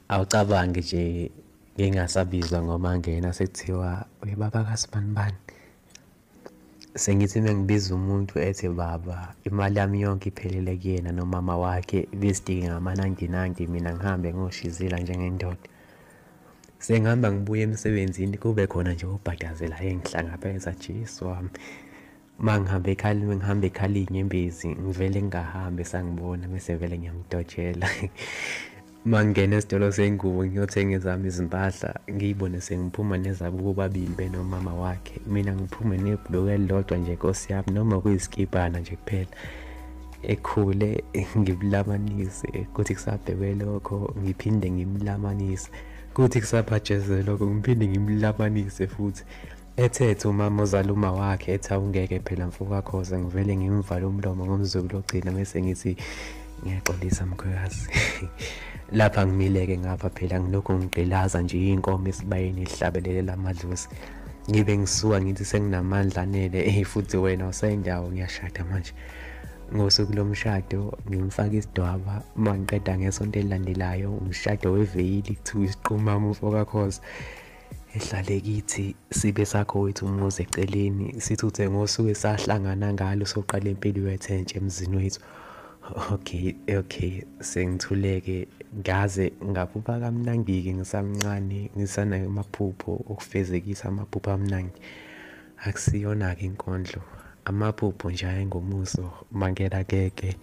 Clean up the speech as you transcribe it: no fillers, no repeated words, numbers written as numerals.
Awucabange nje ngingasabizwa ngoMangena sekuthiwa webaba kaSibanibani. Sengithi uma ngibiza umuntu ethi baba, imali yami yonke iphelele kuyena nomama wakhe, bezitike ngamananginangi, mina ngihambe ngoshizila njengendoda. Sengihamba ngibuya emsebenzini kube khona nje ubhadazela engihlangabeza, Jesu wami. Uma ngihamba ekhala, ngihamba ekhala iy'nyembezi, ngivele ngingahambi esangibona bese vele ngiyamdojela. Uma ngingena esitolo sengubo ngiyothenga ezami izimpahla, ngiyibone sengiphuma nezabo bobabili benomama wakhe. Mina ngiphume nebhuluku elilodwa nje Nkosi yami, noma kuyisikibhana nje kuphela. Ekhule ngimlamanise, kuthi kusabhekwe lokho ngiphinde ngimlamanise, kuthi kusabhajeze lokho ngiphinde ngimlamanise futhi. Ethethe umama ozala uma wakhe ethi awungeke phela mfo kaKhoza, ngivele ngimvale umlomo ngomzukulu ogcina bese ngithi ngiyaxolisa mkhwekazi. Lapha ngimile-ke ngapha phela ngilokhu ngigqilaza nje iy'nkomo esibayeni ehlabelelela amadlozi. Ngibe ngisuka ngithi senginamandla anele, eyi futhi wena usendawo ngiyashada manje. Ngosuku lomshado ngimfaka isidwaba, uma ngiqeda ngesonto elilandelayo umshado weveyili kuthiwa isiqhumama umfo kaKhoza. Ehlale kithi sibe sakho wethu umuzi eceleni, sithuthe ngosuku esahlangana ngalo soqala impilo yethu entsha emzini wethu. Okay, okay, sengithuleke ngaze ngaphupha kamnandi-ke ngisamncane, ngisanayo amaphupho okufezekisa amaphupho amnandi. Akusiyona-ke inkondlo, amaphupho nje ayengomuso mangena keke.